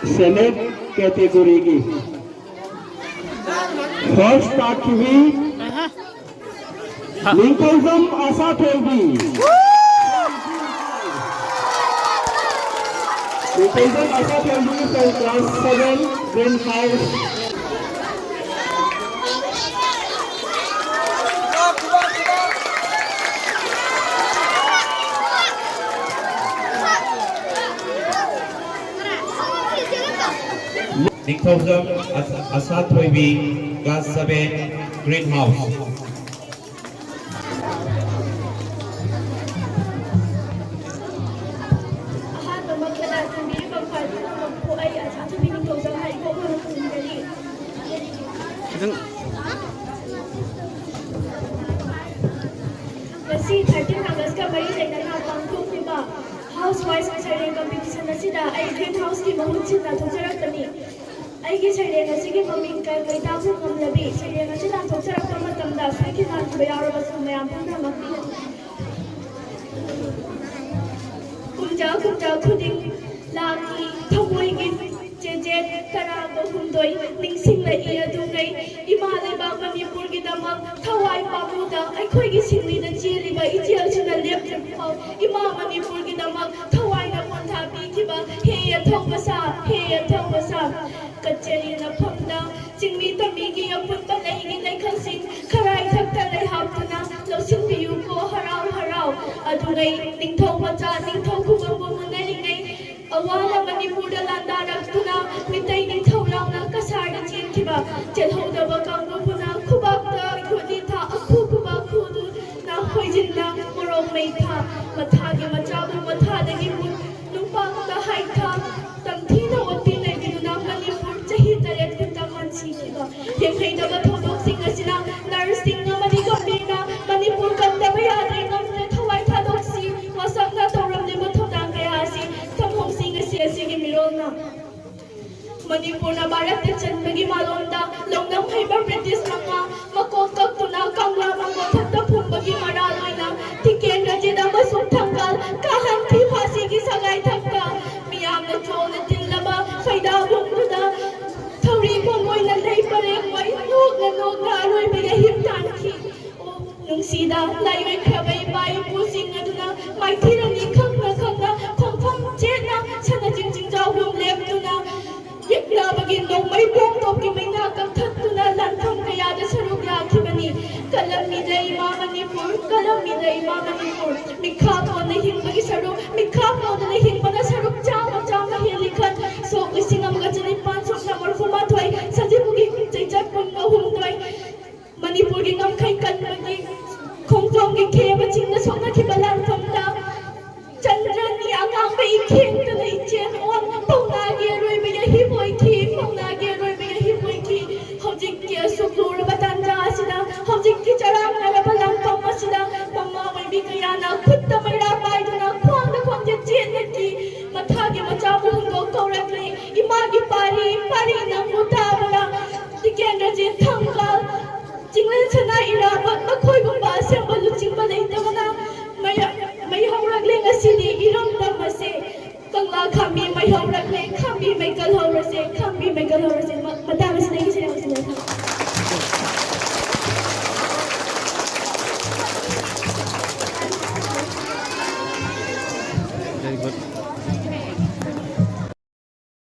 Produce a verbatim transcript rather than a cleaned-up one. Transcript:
Select category ꯒꯤ first ꯇꯥꯈꯤꯕꯤ ꯅꯤꯡꯊꯧꯖꯝ ꯑꯁꯥ ꯊꯣꯏꯕꯤ꯫ ꯅꯤꯡꯊꯧꯖꯝ ꯑꯁꯥ ꯊꯣꯏꯕꯤ from class seven, Green House꯫ ꯅꯤꯡꯊꯧꯖꯝ ꯑꯁꯥ ꯊꯣꯏꯕꯤ, class seven, Green House꯫ ꯑꯍꯥꯟꯕꯃꯛꯇꯗ ꯊꯝꯕꯤꯔꯤꯕ ꯈ꯭ꯋꯥꯏꯗꯒꯤ ꯅꯧꯕ ꯑꯩ ꯑꯁꯥ ꯊꯣꯏꯕꯤ ꯅꯤꯡꯊꯧꯖꯝ ꯍꯥꯏ ꯏꯀꯣꯛ ꯈꯨꯔꯨꯝꯖꯔꯤ꯫ ꯉꯁꯤ thirteen August ꯀ ꯃꯔꯤ ꯂꯩꯅꯅ ꯄꯥꯡꯊꯣꯛꯂꯤꯕ Housewives ꯁꯩꯔꯦꯡ competition ꯑꯁꯤꯗ ꯑꯩ Green House ꯀꯤ ꯃꯍꯨꯠ ꯁꯤꯟꯅ ꯊꯣꯛꯆꯔꯛꯄꯅꯤ꯫ ꯑꯩꯒꯤ ꯁꯩꯔꯦꯡ ꯑꯁꯤꯒꯤ ꯃꯃꯤꯡ ꯀꯩ ꯃꯩꯇꯥꯕꯨ ꯉꯝꯂꯕꯤ꯫ ꯁꯩꯔꯦꯡ ꯑꯁꯤ ꯂꯥꯟꯊꯣꯛꯆꯔꯛꯄ ꯃꯇꯝꯗ ꯁꯣꯏꯈꯤ ꯂꯥꯟꯈꯤꯕ ꯌꯥꯎꯔꯕꯁꯨ ꯃꯌꯥꯝ ꯄꯨꯝꯅꯃꯛꯇꯤ ꯀꯨꯝꯖꯥ ꯀꯨꯝꯖꯥ ꯈꯨꯗꯤꯡ ꯂꯥꯛꯂꯤ ꯊꯃꯣꯏꯒꯤ ꯆꯦꯆꯦꯠ ꯇꯔꯥꯒ ꯍꯨꯝꯗꯣꯏ ꯅꯤꯡꯁꯤꯡꯂꯛꯏ ꯑꯗꯨꯉꯩ꯫ ꯏꯃꯥ ꯂꯩꯕꯥꯛ ꯃꯅꯤꯄꯨꯔꯒꯤꯗꯃꯛ ꯊꯋꯥꯏ ꯄꯥꯝꯃꯨꯗ ꯑꯩꯈꯣꯏꯒꯤ ꯁꯤꯡꯂꯤꯗ ꯆꯦꯜꯂꯤꯕ ꯏꯆꯦꯜꯁꯤꯡꯅ ꯂꯦꯞꯇ꯭ꯔꯤꯕ ꯐꯥꯎ ꯏꯃꯥ ꯃꯅꯤꯄꯨꯔꯒꯤꯗꯃꯛ ꯊꯋꯥꯏꯅ ꯄꯣꯟꯊꯥ ꯄꯤꯈꯤꯕ ꯍꯦ ꯌꯦꯊꯧꯕ ꯁꯥ, ꯍꯦ ꯌꯦꯊꯧꯕ ꯁꯥ꯫ ꯀꯆꯦꯔꯤ ꯃꯐꯝꯗ ꯆꯤꯡꯃꯤ ꯇꯝꯃꯤꯒꯤ ꯑꯄꯨꯟꯕ ꯂꯩꯒꯤ ꯂꯩꯈꯜꯁꯤꯡ ꯈꯔꯥꯏ ꯊꯛꯇ ꯂꯩ ꯍꯥꯞꯇꯨꯅ ꯂꯧꯁꯤꯟꯕꯤꯌꯨꯀꯣ ꯍꯔꯥꯎ ꯍꯔꯥꯎ꯫ ꯑꯗꯨꯒꯩ ꯅꯤꯡꯊꯧ ꯃꯆꯥ ꯅꯤꯡꯊꯧ ꯈꯨꯕꯝꯕꯨ ꯃꯨꯟꯅꯔꯤꯉꯩ ꯑꯋꯥꯅ ꯃꯅꯤꯄꯨꯔꯗ ꯂꯥꯟꯗꯥꯔꯛꯇꯨꯅ ꯃꯤꯇꯩ ꯅꯤꯡꯊꯧ ꯌꯥꯎꯅ ꯀꯁꯥꯔꯗ ꯆꯦꯟꯈꯤꯕ ꯆꯦꯜꯍꯧꯗꯕ ꯀꯥꯡꯕꯨꯕꯨꯅ ꯈꯨꯕꯥꯛꯇ ꯌꯣꯠꯂꯤ ꯊꯥ ꯑꯈꯨ ꯈꯨꯕꯥꯛ ꯈꯨꯗꯨꯅ ꯍꯣꯏꯖꯤꯟꯅ ꯃꯣꯔꯣꯛ ꯃꯩ ꯊꯥ ꯃꯊꯥꯒꯤ ꯃꯆꯥꯕꯨ ꯃꯊꯥꯗꯒꯤ ꯃꯨꯠ ꯅꯨꯄꯥꯛꯇ ꯍꯥꯏꯊ ꯇꯝꯊꯤꯅ ꯑꯣꯠꯄꯤ ꯅꯩꯕꯤꯗꯨꯅ ꯃꯅꯤꯄꯨꯔ ꯆꯍꯤ ꯇꯔꯦꯠ ꯈꯨꯠꯇ ꯃꯥꯟꯁꯤꯈꯤꯕ ꯌꯦꯡꯍꯩꯗꯕ ꯊꯧꯗꯣꯛꯁꯤꯡ ꯑꯁꯤꯅ ꯅꯔꯁꯁꯤꯡ ꯑꯃꯗꯤ ꯒꯝꯚꯤꯔꯅ ꯃꯅꯤꯄꯨꯔ ꯀꯟꯗꯕ ꯌꯥꯗ꯭ꯔꯦ ꯉꯝꯗ꯭ꯔꯦ ꯊꯋꯥꯏ ꯊꯥꯗꯣꯛꯁꯤ ꯋꯥꯁꯛꯅ ꯇꯧꯔꯝꯂꯤꯕ ꯊꯧꯗꯥꯡ ꯀꯌꯥ ꯑꯁꯤ ꯊꯝꯍꯧꯁꯤ ꯉꯁꯤ ꯑꯁꯤꯒꯤ ꯃꯤꯔꯣꯜꯅ꯫ ꯃꯅꯤꯄꯨꯔꯅ ꯚꯥꯔꯠꯇ ꯆꯟꯕꯒꯤ ꯃꯥꯂꯣꯝꯗ ꯂꯧꯅꯝ ꯍꯩꯕ ꯕ꯭ꯔꯤꯇꯤꯁ ꯃꯉꯥ ꯃꯀꯣꯛ ꯀꯛꯇꯨꯅ ꯀꯪꯂꯥ ꯃꯪꯒꯣꯜ ꯊꯛꯇ ꯐꯨꯝꯕꯒꯤ ꯃꯔꯥꯜ ꯑꯣꯏꯅ ꯇꯤꯀꯦꯟꯗ꯭ꯔꯖꯤꯠ ꯑꯃꯁꯨꯡ ꯊꯪꯒꯥꯜ ꯀꯥꯍꯟꯈꯤ ꯐꯥꯁꯤꯒꯤ ꯁꯒꯥꯏ ꯊꯛꯇ꯫ ꯃꯤꯌꯥꯝꯅ ꯆꯣꯜꯅ ꯇꯤꯜꯂꯕ ꯅꯨꯡꯁꯤꯗ ꯂꯥꯏꯑꯣꯏꯈ꯭ꯔꯕ ꯏꯄꯥ ꯏꯄꯨꯁꯤꯡ ꯑꯗꯨꯅ ꯃꯥꯏꯊꯤꯔꯅꯤ ꯈꯪꯅ ꯈꯪꯅ ꯈꯣꯡꯐꯝ ꯆꯦꯠꯅ ꯁꯅꯥ ꯆꯤꯡ ꯆꯤꯡꯖꯥꯎꯒꯨꯝ ꯂꯦꯞꯇꯨꯅ ꯌꯦꯛꯅꯕꯒꯤ ꯅꯣꯡꯃꯩ ꯕꯣꯝ ꯇꯣꯞꯀꯤ ꯃꯩꯅꯥ ꯀꯛꯊꯠꯇꯨꯅ ꯂꯥꯟꯐꯝ ꯀꯌꯥꯗ ꯁꯔꯨꯛ ꯌꯥꯈꯤꯕꯅꯤ꯫ ꯀꯜꯂꯝꯃꯤꯗ ꯏꯃꯥ ꯃꯅꯤꯄꯨꯔ, ꯀꯜꯂꯝꯃꯤꯗ ꯏꯃꯥ ꯃꯅꯤꯄꯨꯔ, ꯃꯤꯈꯥ ꯄꯣꯟꯅ ꯍꯤꯡꯕꯒꯤ ꯁꯔꯨꯛ, ꯃꯤꯈꯥ ꯄꯣꯟꯗꯅ ꯍꯤꯡꯕꯅ ꯁꯔꯨꯛ ꯆꯥꯝꯃ ꯆꯥꯝꯃ ꯍꯦꯜꯂꯤ ꯈꯟ꯫ ꯁꯣꯛ ꯂꯤꯁꯤꯡ ꯑꯃꯒ ꯆꯅꯤꯄꯥꯟ ꯁꯨꯞꯅ ꯃꯔꯤꯐꯨ ꯃꯥꯊꯣꯏ, ꯁꯖꯤꯕꯨꯒꯤ ꯆꯩꯆꯠ ꯀꯨꯟꯒ ꯍꯨꯝꯗꯣꯏ, ꯃꯅꯤꯄꯨꯔꯒꯤ ꯉꯝꯈꯩ ꯀꯟꯕꯒꯤ ꯈꯣꯡꯖꯣꯝꯒꯤ ꯈꯦꯕ ꯆꯤꯡꯗ ꯁꯣꯛꯅꯈꯤꯕ ꯂꯥꯟꯐꯝꯗ ꯆꯟꯗ꯭ꯔꯅꯤ ꯑꯉꯥꯡꯕ ꯏꯈꯦꯡꯗꯨꯅ ꯏꯆꯦꯜ ꯑꯣꯟ ꯄꯥꯎꯅꯥꯒꯤ ꯑꯔꯣꯏꯕ ꯌꯥꯍꯤꯞ ꯑꯣꯏꯈꯤ, ꯄꯥꯎꯅꯥꯒꯤ ꯑꯔꯣꯏꯕ ꯌꯥꯍꯤꯞ ꯑꯣꯏꯈꯤ꯫ ꯍꯧꯖꯤꯛꯀꯤ ꯑꯁꯨꯛ ꯂꯨꯔꯕ ꯇꯥꯟꯖꯥ ꯑꯁꯤꯗ, ꯍꯧꯖꯤꯛꯀꯤ ꯆꯔꯥꯡꯅꯔꯕ ꯂꯥꯟꯐꯝ ꯑꯁꯤꯗ ꯃꯃꯥ ꯑꯣꯏꯕꯤ ꯀꯌꯥꯅ ꯈꯨꯠꯇ ꯃꯩꯔꯥ ꯄꯥꯏꯗꯨꯅ ꯈ꯭ꯋꯥꯡꯗ ꯈꯣꯡꯖꯦ ꯆꯦꯠꯅꯈꯤ꯫ ꯃꯊꯥꯒꯤ ꯃꯆꯥꯕꯨ ꯍꯨꯟꯗꯣꯛ ꯀꯧꯔꯛꯂꯤ꯫ ꯏꯃꯥꯒꯤ ꯄꯥꯔꯤ ꯄꯥꯔꯤ ꯅꯪꯕꯨ ꯇꯥꯕꯗ ꯇꯤꯀꯦꯟꯗ꯭ꯔꯖꯤꯠ ꯊꯪꯒꯥꯜ, ꯆꯤꯡꯂꯦꯟ ꯁꯅꯥ ꯏꯔꯥꯕꯣꯠ ꯃꯈꯣꯏꯒꯨꯝꯕ ꯑꯁꯦꯡꯕ ꯂꯨꯆꯤꯡꯕ ꯂꯩꯇꯕꯅ ꯃꯩ-, ꯃꯩ ꯍꯧꯔꯛꯂꯦ ꯉꯁꯤꯗꯤ ꯏꯔꯝꯗꯝ ꯑꯁꯦ꯫ ꯀꯪꯂꯥ ꯈꯥꯝꯕꯤ ꯃꯩ ꯍꯧꯔꯛꯂꯦ, ꯈꯥꯝꯕꯤ ꯃꯩ ꯀꯜꯍꯧꯔꯁꯦ, ꯈꯥꯝꯕꯤ ꯃꯩ ꯀꯜꯍꯧꯔꯁꯦ꯫ ꯃ-, ꯃꯇꯥꯡ